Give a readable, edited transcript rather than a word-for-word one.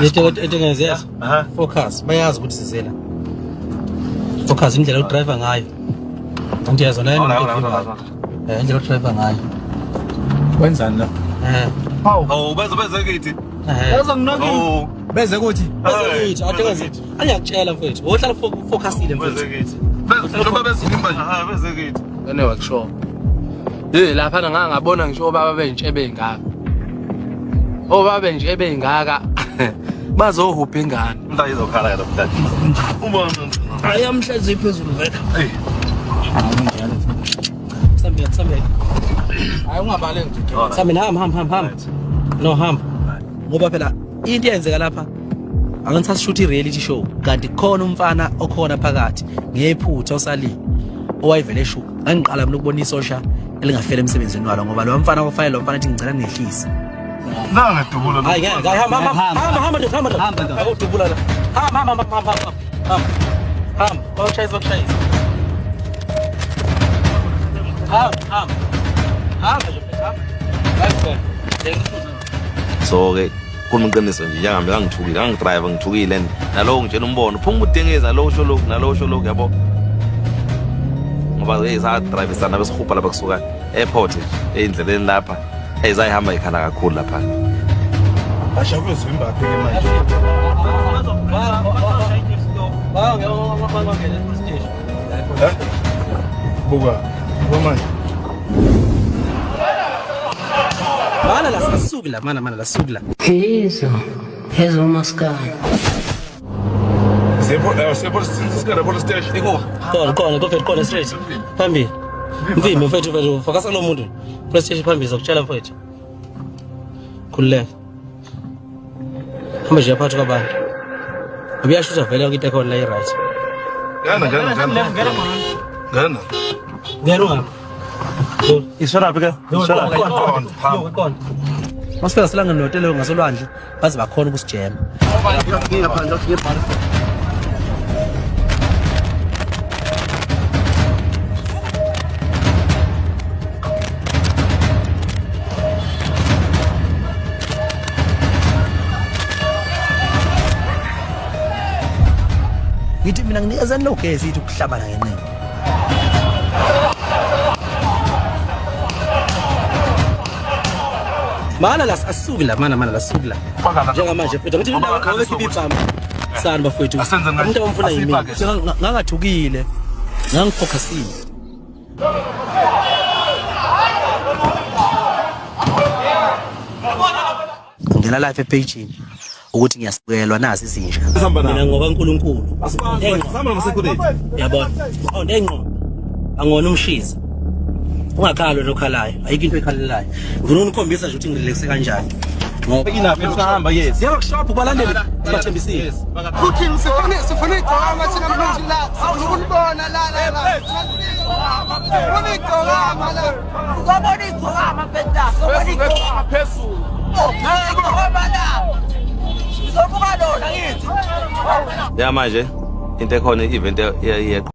Into engenze yazi. Focus, bayazi ukuthi sizela. Focus indlela odriver ngayo. Anti yazo nayo Eh indlela odriver ngayo. Wenzani la? Eh. Hawu beze beze kithi. Eh. Oh, Beze kuthi Beze kithi, ade kwenze. Angiyakutshela mfethu. Wohlala focusile beze mfethu. kithi. Beze njengoba bezivimba nje. Ah, beze kithi. Anyway kusho. Hey lapha ngake ngabona ngisho obaba beyintshebe engaka. Obaba beyintshebe engaka. Bazohubha ingane. Umntana izokhala ke lo mntana. Ubona. Hayi amhlezi phezulu vele. Hey. Sambe sambe. Hayi ungabaleki nje. Sambe hamba hamba hamba hamba. No hamba. Ngoba phela into eyenzeka lapha angisasishuthi i-reality show kanti khona umfana okhona phakathi ngephutha osalile owayevele eshuka ngangiqala mina ukubona isosha elingafela emsebenzini walo ngoba lo mfana kufanele lo mfana athi ngicela ngehlise Nanga dubula lo. hayi ngeke hamba hamba hamba hamba ndoda, hamba ndoda. Hamba, ndoda. Akudubula la hamba hamba hamba hamba hamba hamba hamba bakushayisa bakushayisa hamba hamba hamba nje hamba hayi khona So ke khuluma iqiniso nje njengami ngangithukile ngangidrive ngithukile and nalowo ngitshela umbono phuma udengezi nalowo usho lokhu nalowo usho lokhu yabo ngoba hey sadrivisana besihubha lapha kusuka airport nje ey'ndleleni lapha hey zayihamba ikhala kakhulu lapha Basha kuyozivimba phi ke manje? Eh? Buka. Buka manje. Mana la sisuki la mana mana la suki la. Yizo ezomaskandi. Sebo sebo sikara police station. Iko. Khona khona kofethu khona straight. Phambili. Mvimbi mfethu mfethu focus kulo muntu. Police station phambili zakutshela mfethu. Khululeka. Hamba nje phakathi kwabantu. Ubuyashutha vele yonke into ekhona la i-right. Ngena ngena ngena. Ngena. Ngena ungapha. Ishora phi ke? Ishora. Khona. Masifika silangeni notele ngasolwandle baze bakhona ukusijema. Ngithi mina nginikezani lo gesi ithi ukuhlabana ngenqindi. Mana la asisuki la mana mana la suki la. Njengamanje mfethu ngithi ngabe ibhamu. Sani bafethu. Asenze ngathi- Umuntu abamfuna yimi. asiyipake. Ngangathukile. Ngangifocusile. Ngena live epage ukuthi ngiyasikelwa nazi izinja. Sihamba Mina nabo. ngoba uNkulunkulu. Sihamba nama security. Yabona. Qonde engqondo. Angona umshiza. Ungakhali wena okhalayo. Ayikho into ekhalelayo. Ngifuna unikhombisa nje ukuthi ngirelaxe kanjani. Ngoba Inaphi sihamba yes. siya workshop kubalandeli sibathembisile. Futhi sifuna igcokama thina mfethu la. Sifuna ukulibona la la la. Sifuna igcokama la. Uzobona igcokama mfethu la, uzobona igcokama Phezulu. igcokama la. Uzobuka lona ngithi. Ya manje into ekhona i-event iyeqhubeka.